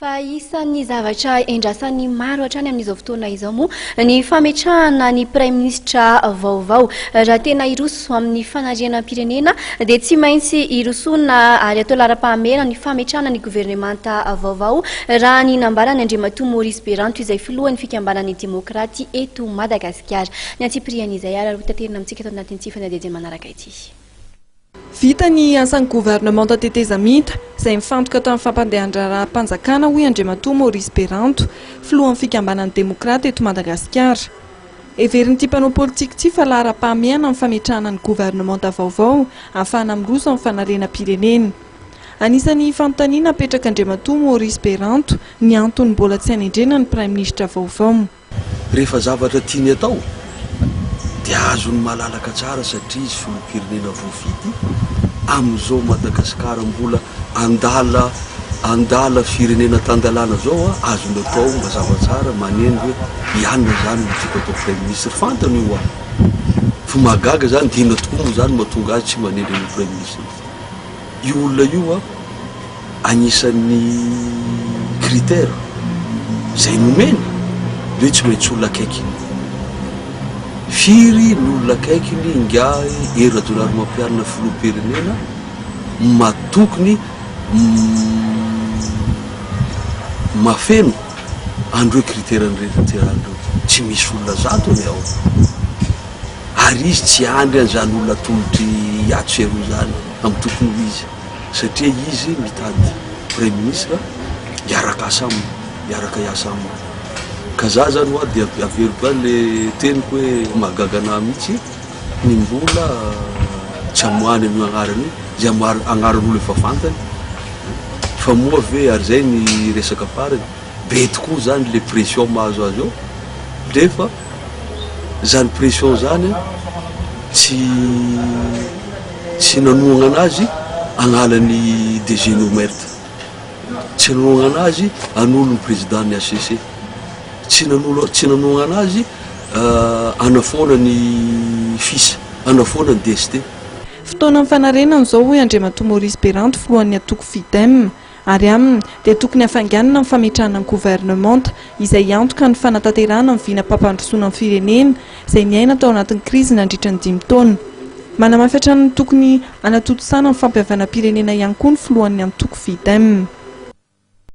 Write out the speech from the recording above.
Fa isan'ny zavatra endrasan'ny maro hatrany amin'izao fotoana izao moa ny fametrahana ny praiminisitra vaovao. Raha tena hiroso amin'ny fanarianam-pirenena dia tsy maintsy hirosoana ary atao laharam-pahamehana ny fametrahana ny governemanta vaovao, raha ny nambaran'i Andriamatoa Maurice Beranto izay filohan'ny fikambanan'ny Demokraty eto Madagasikara. Ny antsipirian'izay ary hotaterina amintsika ato anatin'ity fanadihadiana manaraka ity. Vita ny asan'ny governemanta tetezamita, izay nifantoka tamin'ny fampandehan-draharaham-panjakana, hoy Andriamatoa Maurice Beranto, filohan'ny fikambanan'ny Demokraty eto Madagasikara. Heverin'ity mpanao politika ity fa laharam-pahamehana ny fametrahana ny governemanta vaovao ahafahana miroso amin'ny fanarenam-pirenena. Anisan'ny fanontaniana apetrak'Andriamatoa Maurice Beranto ny antony mbola tsy hanendrena ny praiminisitra vaovao. Rehefa zavatra tiany atao dia azony malalaka tsara satria izy filoham-pirenena voafidy amin'izao Madagasikara mbola andala andala firenena tan-dalàna zao a, azony atao mazava tsara manendry hoe i anona zany no tiako atao praiminisitra, fantany io a! Fa mahagaga zany dia inona tokoa moa zany mahatonga azy tsy manendry an'io praiminisitra io? Io olona io a! Anisan'ny critère izay nomeny dia hoe tsy maintsy olona akaikiny. Firy ny olona akaikiny ingahy Hery Rajaonarimampianina filoham-pirenena matoky ny mahafeno an'ireo critère ireo. Tsy misy olona 100 ny ao. Ary izy tsy hiandry an'izany olona atolotry atsy sy eroa izany amin'ny tokony ho izy. Satria izy mitady praiminisitra hiaraka asa aminy, hiaraka hiasa aminy. Ka za zany hoa dia averiko ihany le teniko hoe mahagaga anah mihitsy ny mbola tsy amoahany an'io agnarana io, izay agnaran'olo efa fantany. Fa moa ve, ary zay ny resaka farany, be tokoa zany le pression mahazo azy eo, nefa zany pression zany tsy tsy nanohagna anazy hanala ny DG Nomerta, tsy nanohagna anazy hanolo ny président ny HCC, tsy nanolo tsy nanohagna anazy hanafoana ny fis, hanafoana ny DST. Fotoanan'ny fanarenana izao hoy Andriamatoa Maurice Beranto filohan'ny antoko Fidem. Ary aminy, dia tokony hafainganina ny fametrahana ny governemanta, izay hiantoka ny fanatanterahana ny vinam-pampandrosoana ny firenena, izay niaina tao anatin'ny krizy nandritra ny dimy taona. Manamafy hatrany ny tokony hanatontosana ny fampihavanam-pirenena ihany koa ny filohan'ny antoko Videm.